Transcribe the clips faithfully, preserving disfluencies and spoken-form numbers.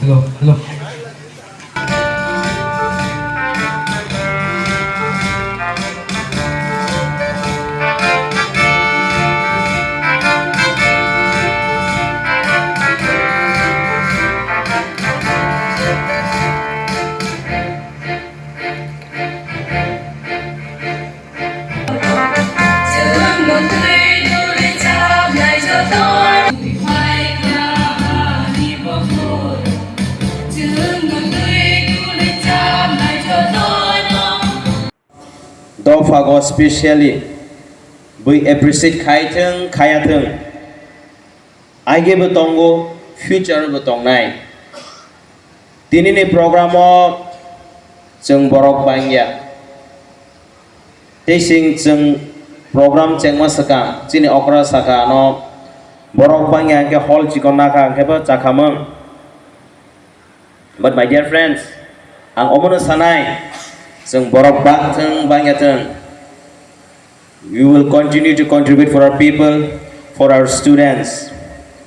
Hello, hello. Dophago specially bui appreciate khai thung, khaya thung. Age bo tongo, future bo tongnai. Tini ni program o chwng borok bangya. Tei sing chwng program chengma swkang, chini okra saka ano borok bangya hwnkhe hall chikon nakha hwnkhe bo chakhamung. But my dear friends, ang omono sanai, chwng borok bang thung bangya thung, we will continue to contribute for our people, for our students.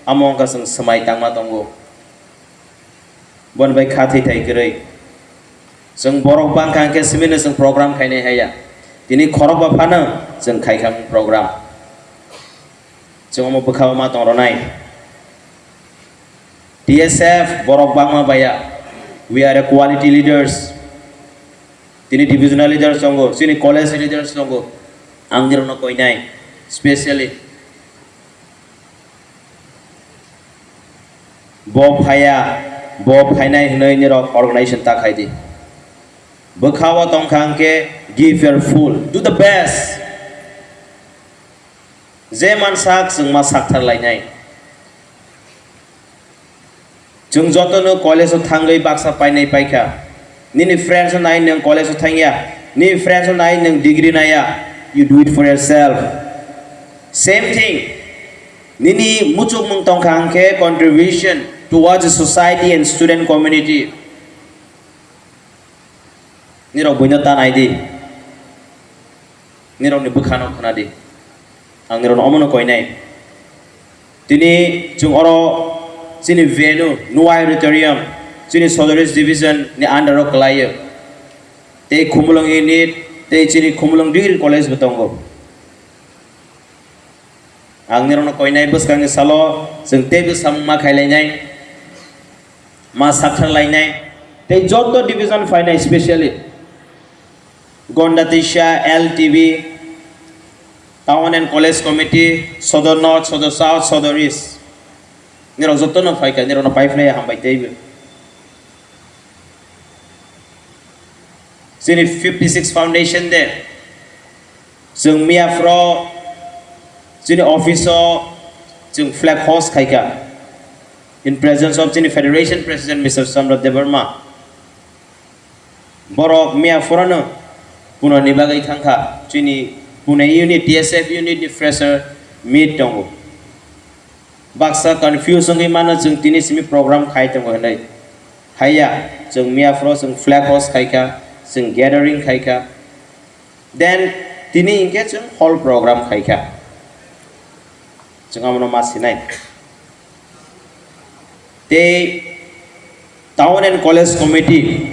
Amo wngkha chwng swmai tangma tongo. Boni bai kha thwi thai kwrwi. Chwng borok bangkha hwnkhe simi no chwng program khainai haya. Tini khorok ba phano chwng khaikha program. Chwng omo bwkha o ma tong rwnai. T S F borok bangma baya. We are a quality leaders. Tini divisional leaders tongo, chini college leaders tongo. Ang nirokno koinai, specially. Bo phaya, bo phainai hwnwi nirok organization ta khai di. Bwkha o tongkha hwnkhe give your full, do the best. Je mansak chwng ma sakthar lainai. Chwng jotono college o thangwi baksa painai paikha. Nini friends no nai nwng college o thangya. Nini friends no nai nwng degree naya. You do it for yourself. Same thing. Nini muchukmung tongkha hwnkhe contribution towards the society and student community. Nirok buino ta nai di. Nirokni bwkhano khna di. Ang nirokno omono koinai. Tini chwng oro chini venue, Nuwa Auditorium, chini Sodor East Division ni under o kwlaio. Tei Khumulwng unit, tei chini Khumulwng Degree College bo tongo. Ang nirokno koinai bwskangni salo chwng teibo samung ma khailainai, ma sakthar lainai, tei joto division phainai, specially Gonda Tisa, L T B, Town and College Committee, Sodor North, Sodor South, Sodor East. Nirok jotono phaikha, nirokno paiphlai hambai teibo. Chini fifty six foundation day. Chwng miya phro chini office o chwng flag hoist khaikha in presence of chini federation president Mister Chandra Debbarma. Borok miya phorono Pune ni bagwi thangkha, chini Pune unit, T S F unit ni fresher meet tongo. Baksa confuse wngwi mano chwng tini simi program khai tongo hinwi. Haiya, chwng miya phoro chwng flag hoist khaikha, chwng gathering khaikha. Then tini hinkhe chwng hall program khaikha. Chwng abono ma sinai. Tei Town and College Committee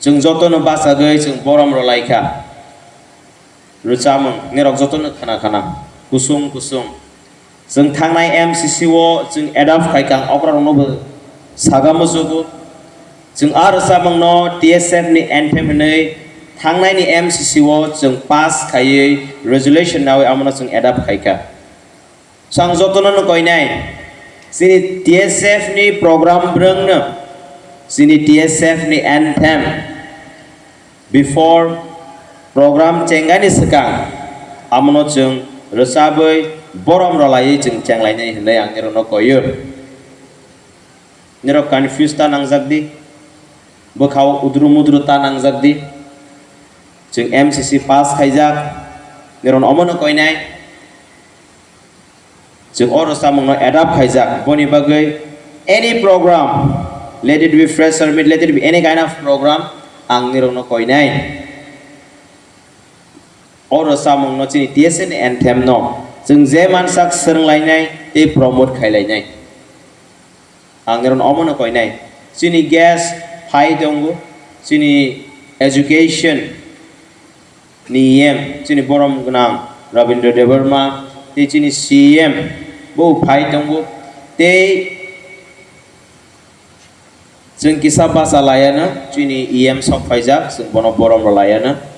chwng jotono bachagwi chwng borom rwlaikha. Rwchapmung nirok jotono khna khna, kusung kusung. Chwng thangnai M C C o chwng adapt khai kha, ang okra rokno bo saga muchugo. Chwng a rwchapmung no T S F ni anthem hinwi thangnai ni M C C o chwng pass khaiwi resolution nawi amo no chwng adapt khai kha. Chwng jotono no koinai, chini T S F ni program bwrwng no, chini T S F ni anthem, before program chengani swkang, amono chwng rwchabwi borom rwlaiwi chwng chenglainai hinwi ang nirokno koio. Nirok confuse ta nangjak di, bwkhao udru mudru ta nangjak di. Chwng M C C pass khaijak, Nirok omono koinai. Chwng oro chamungno adapt khaijak. Boni bagwi any program, let it be fresher meet, let it be any kind of program, ang nirokno koinai. Oro chamungno chini T S F ni anthem no chwng je mansak swrwnglainai tei promote khailainai. Ang nirok omono koinai. Chini guest phai tongo, chini education ni E M, chini borom gwnang Rabindra Debbarma, tei chini C M bo phai tongo, tei chwng kisa bacha laiano, chini E M sok phaijak, chwng bono borom rw laiano.